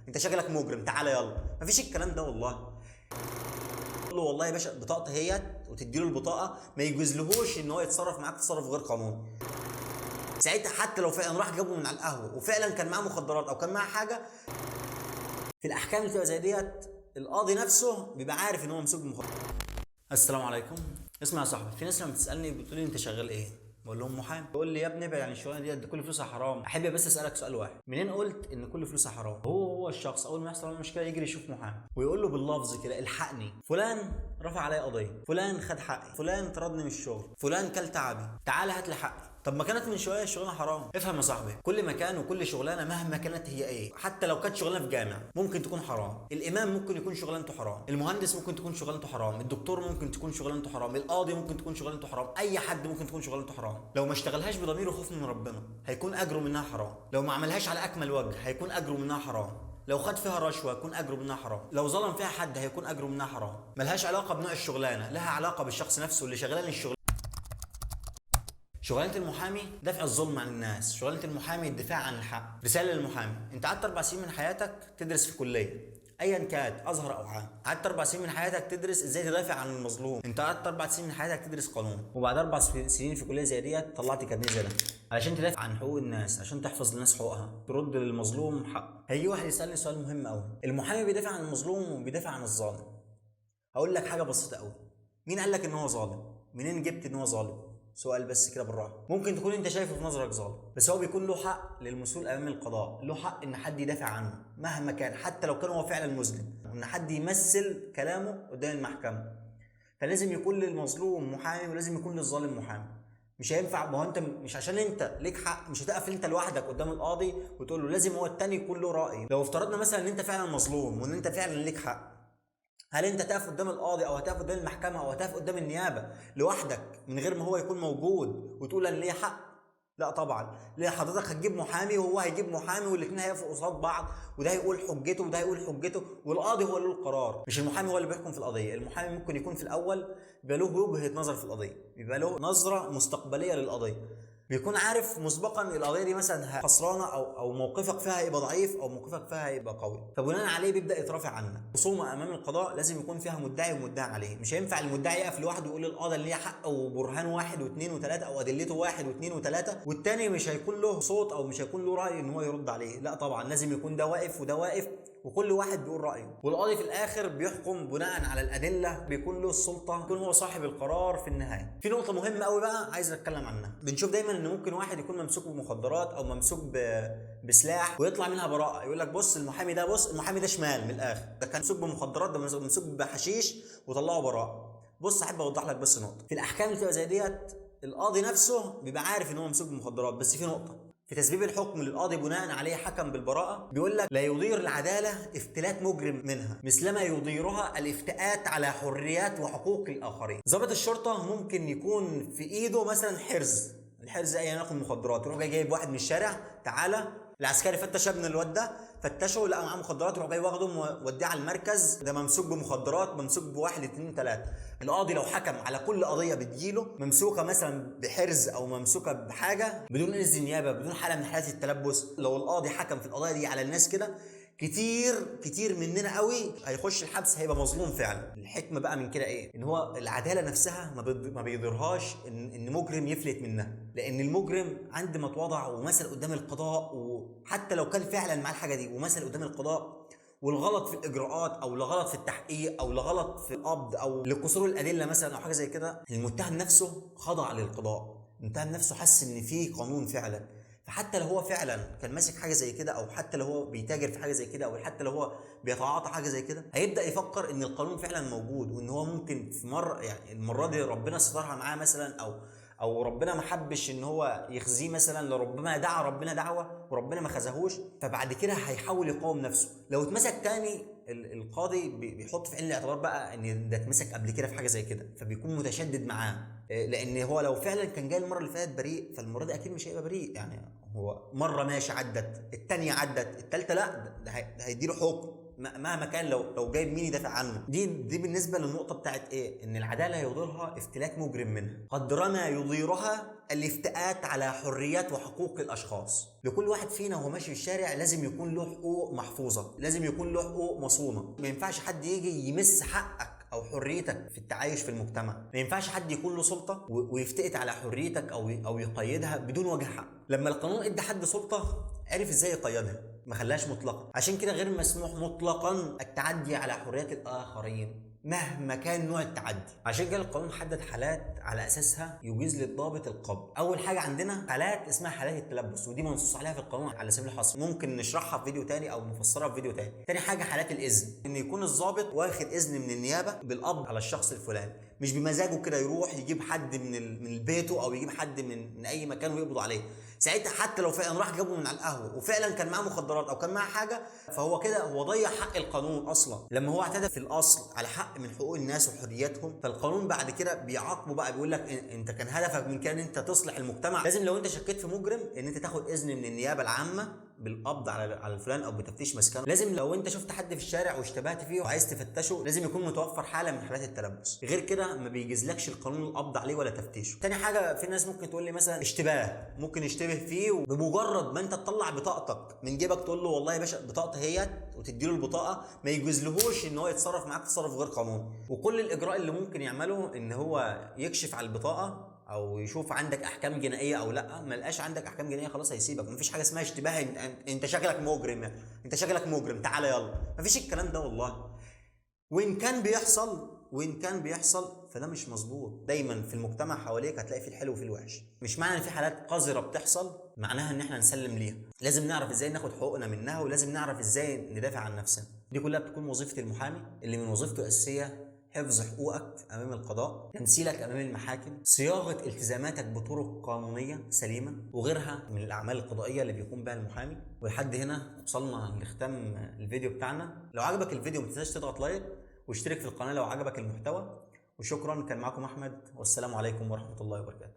انت شكلك مجرم، تعالى يلا. مفيش الكلام ده والله. تقول له والله يا باشا بطاقتي اهيت، وتدي له البطاقة، ما يجوزلهوش ان هو يتصرف معاك تصرف غير قانوني. ساعتها حتى لو فعلا راح جابه من على القهوة وفعلا كان معاه مخدرات او كان معاه حاجة، في الاحكام اللي بتبقى زي ديت القاضي نفسه بيبقى عارف ان هو ممسوك بمخدرات. السلام عليكم. اسمع يا صاحبي، في ناس لما بتسالني بتقول لي انت شغال ايه؟ بقول لهم محامي. بيقول لي يا ابني ابعد عن الشغلانة ديت، ده كل فلوسها حرام. احب بس اسالك سؤال واحد، منين قلت ان كل فلوسها حرام؟ هو الشخص اول ما يحصل له مشكلة يجري يشوف محامي ويقول له باللفظ كده الحقني، فلان رفع عليا قضية، فلان خد حقي، فلان طردني من الشغل، فلان كل تعبي، تعالى هات لي حقي. طب ما كانت من شوية الشغلانة حرام. افهم يا صاحبي، كل مكان وكل شغلانة مهما كانت هي ايه، حتى لو كانت شغلانة في جامع ممكن تكون حرام، الامام ممكن يكون شغلانته حرام، المهندس ممكن تكون شغلانته حرام، الدكتور ممكن تكون شغلانته حرام، القاضي ممكن تكون شغلانته حرام، اي حد ممكن تكون شغلانته حرام. لو ما اشتغلهاش بضمير وخوف من ربنا هيكون اجره منها حرام، لو ما عملهاش على اكمل وجه هيكون اجره منها حرام، لو خد فيها رشوة هيكون اجره منها حرام، لو ظلم فيها حد هيكون اجره منها حرام. ملهاش علاقة بنوع الشغلانة، لها علاقة بالشخص نفسه اللي شغلان الشغل. شغلانة المحامي دفع الظلم عن الناس، شغلانة المحامي الدفاع عن الحق. رسالة للمحامي، انت قعدت 4 سنين من حياتك تدرس في كليه ايا كانت ازهر او عام، قعدت 4 سنين من حياتك تدرس ازاي تدافع عن المظلوم، انت قعدت 4 سنين من حياتك تدرس قانون، وبعد 4 سنين في كليه زي ديت طلعت كارنيه زي ده علشان تدافع عن حقوق الناس، عشان تحفظ للناس حقوقها، ترد للمظلوم حقه. هيجي واحد يسالني سؤال مهم قوي، المحامي بيدافع عن المظلوم وبيدافع عن الظالم. هقول لك حاجة بسيطة قوي، مين قال لك ان هو ظالم؟ منين جبت ان هو ظالم؟ سؤال بس كده بالراحة. ممكن تكون انت شايفه في نظرك ظالم، بس هو بيكون له حق للمسؤول امام القضاء، له حق ان حد يدافع عنه مهما كان، حتى لو كان هو فعلا مذنب، وان حد يمثل كلامه قدام المحكمة. فلازم يكون للمظلوم محامي ولازم يكون للظالم محامي. مش هينفع، ما هو انت مش عشان انت ليك حق مش هتقف انت لوحدك قدام القاضي وتقول له، لازم هو التاني يكون له راي. لو افترضنا مثلا ان انت فعلا مظلوم وان انت فعلا ليك حق، هل انت تقف قدام القاضي او هتقف قدام المحكمة او هتقف قدام النيابة لوحدك من غير ما هو يكون موجود وتقول انا ليا حق؟ لا طبعا. ليه؟ حضرتك هتجيب محامي وهو هيجيب محامي والاثنين هيقفوا قصاد بعض، وده هيقول حجته وده هيقول حجته، والقاضي هو اللي له القرار، مش المحامي هو اللي بيحكم في القضية. المحامي ممكن يكون في الاول بيبقى له وجهه نظر في القضية، بيبقى له نظره مستقبلية للقضية، بيكون عارف مسبقا القضية دي مثلا خسرانة او موقفك فيها هيبقى ضعيف او موقفك فيها هيبقى قوي، فبناء عليه بيبدا يترافع عنك. خصومه امام القضاء لازم يكون فيها مدعي ومدعي عليه، مش هينفع المدعي يقف لوحده ويقول للقاضي اللي ليه حق وبرهان 1 و2 و3 او ادلته 1 و2 و3، والتاني مش هيكون له صوت او مش هيكون له راي ان هو يرد عليه. لا طبعا، لازم يكون ده واقف وده واقف، وكل واحد بيقول رايه، والقاضي في الاخر بيحكم بناء على الادلة، بيكون له السلطة، بيكون هو صاحب القرار في النهاية. في نقطة مهمة قوي بقى عايز اتكلم عنها، بنشوف دايما ان ممكن واحد يكون ممسوك بمخدرات او ممسوك بسلاح ويطلع منها براءه، يقول لك بص المحامي ده، بص المحامي ده شمال من الاخر، ده كان ممسوك بمخدرات، ده ممسوك بحشيش وطلعه براءه. بص احب اوضح لك بس نقطة، في الاحكام اللي بتبقى زي ديت القاضي نفسه بيبقى عارف ان هو ممسوك بمخدرات، بس في نقطة في تسبيب الحكم للقاضي بناء عليه حكم بالبراءة، بيقول لك لا يضير العدالة افتلات مجرم منها مثلما يضيرها الافتئات على حريات وحقوق الآخرين. ضابط الشرطة ممكن يكون في إيده مثلا حرز، الحرز أي ناخد مخدرات، يروح جاي جايب واحد من الشارع، تعالى العسكري فتش ابن الواد ده، فتشه لقى معاه مخدرات، يروح جاي واخده ووديه على المركز، ده ممسوك بمخدرات، ممسوك ب1 2 3. القاضي لو حكم على كل قضية بتجيله ممسوكه مثلا بحرز او ممسوكه بحاجة بدون اذن نيابة، بدون حاله من حالات التلبس، لو القاضي حكم في القضايا دي على الناس كده كتير كتير مننا قوي هيخش الحبس، هيبقى مظلوم فعلا. الحكمة بقى من كده ايه؟ ان هو العدالة نفسها ما بيضرهاش ان مجرم يفلت منها، لان المجرم عندما اتوضع ومثل قدام القضاء، وحتى لو كان فعلا معاه الحاجة دي ومثل قدام القضاء، والغلط في الاجراءات او لغلط في التحقيق او لغلط في القبض او لقصور الادلة مثلا او حاجة زي كده، المتهم نفسه خضع للقضاء، المتهم نفسه حس ان في قانون فعلا. فحتى لو هو فعلا كان ماسك حاجة زي كده، او حتى لو هو بيتاجر في حاجة زي كده، او حتى لو هو بيتعاطى حاجة زي كده، هيبدا يفكر ان القانون فعلا موجود، وان هو ممكن في مرة، يعني المرة دي ربنا سترها معاه مثلا، او ربنا ما حبش ان هو يخزيه مثلا، لربما دعا ربنا دعوه وربنا ما خزاهوش، فبعد كده هيحاول يقاوم نفسه. لو اتمسك تاني القاضي بيحط في عين الاعتبار بقى ان ده اتمسك قبل كده في حاجة زي كده، فبيكون متشدد معاه، لان هو لو فعلا كان جاي المرة اللي فاتت بريء، فالمره دي اكيد مش هيبقى بريء. يعني هو مرة ماشي عدت، الثانية عدت، الثالثة لا، ده هيديله حكم. مهما كان لو جايب مين يدافع عنه. دي بالنسبة للنقطة بتاعت ايه؟ ان العدالة يضيرها افتلاك مجرم منها قدر ما يضيرها الافتئات على حريات وحقوق الاشخاص. لكل واحد فينا وهو ماشي في الشارع لازم يكون له حقوق محفوظة، لازم يكون له حقوق مصونه، ما ينفعش حد يجي يمس حقك او حريتك في التعايش في المجتمع، ما ينفعش حد يكون له سلطة ويفتئت على حريتك او يقيدها بدون وجه حق. لما القانون ادى حد سلطة عرف ازاي يقيدها، ما خلاش مطلقه. عشان كده غير مسموح مطلقا التعدي على حريات الاخرين مهما كان نوع التعدي. عشان كده القانون حدد حالات على اساسها يجيز للضابط القبض. اول حاجة عندنا حالات اسمها حالات التلبس، ودي منصوص عليها في القانون على سبيل الحصر، ممكن نشرحها في فيديو تاني او نفسرها في فيديو تاني. تاني حاجة حالات الاذن، ان يكون الضابط واخد اذن من النيابة بالقبض على الشخص الفلاني، مش بمزاجه كده يروح يجيب حد من بيته او يجيب حد من اي مكان ويقبض عليه. ساعتها حتى لو فعلا راح جابه من على القهوة وفعلا كان معاه مخدرات او كان معاه حاجة، فهو كده هو ضيع حق القانون اصلا. لما هو اعتدى في الاصل على حق من حقوق الناس وحرياتهم، فالقانون بعد كده بيعاقبه بقى، بيقول لك انت كان هدفك من كان انت تصلح المجتمع. لازم لو انت شكيت في مجرم ان انت تاخد اذن من النيابة العامة بالقبض على الفلان او بتفتيش مسكنه. لازم لو انت شفت حد في الشارع واشتبهت فيه وعايز تفتشه لازم يكون متوفر حاله من حالات التلبس، غير كده ما بيجيزلكش القانون القبض عليه ولا تفتيشه. تاني حاجة، في ناس ممكن تقول لي مثلا اشتباه، ممكن يشتبه فيه، وبمجرد ما انت تطلع بطاقتك من جيبك تقول له والله يا باشا بطاقتي اهيت وتدي له البطاقة، ما يجوزلهوش ان هو يتصرف معاك تصرف غير قانوني. وكل الاجراء اللي ممكن يعمله ان هو يكشف على البطاقة او يشوف عندك احكام جنائية او لا. ما لقاش عندك احكام جنائية خلاص هيسيبك، مفيش حاجة اسمها اشتباه، انت شكلك مجرم، انت شكلك مجرم تعالى يلا، مفيش الكلام ده والله. وان كان بيحصل فده مش مظبوط. دايما في المجتمع حواليك هتلاقي فيه الحلو وفيه الوحش، مش معنى ان في حالات قذرة بتحصل معناها ان احنا نسلم ليها. لازم نعرف ازاي ناخد حقوقنا منها، ولازم نعرف ازاي ندافع عن نفسنا. دي كلها بتكون وظيفة المحامي، اللي من وظيفته الاساسية حفظ حقوقك امام القضاء، تمثيلك امام المحاكم، صياغة التزاماتك بطرق قانونية سليمة، وغيرها من الاعمال القضائية اللي بيقوم بها المحامي. ولحد هنا وصلنا لختام الفيديو بتاعنا. لو عجبك الفيديو ما تنساش تضغط like واشترك في القناة لو عجبك المحتوى، وشكرا. كان معكم احمد، والسلام عليكم ورحمة الله وبركاته.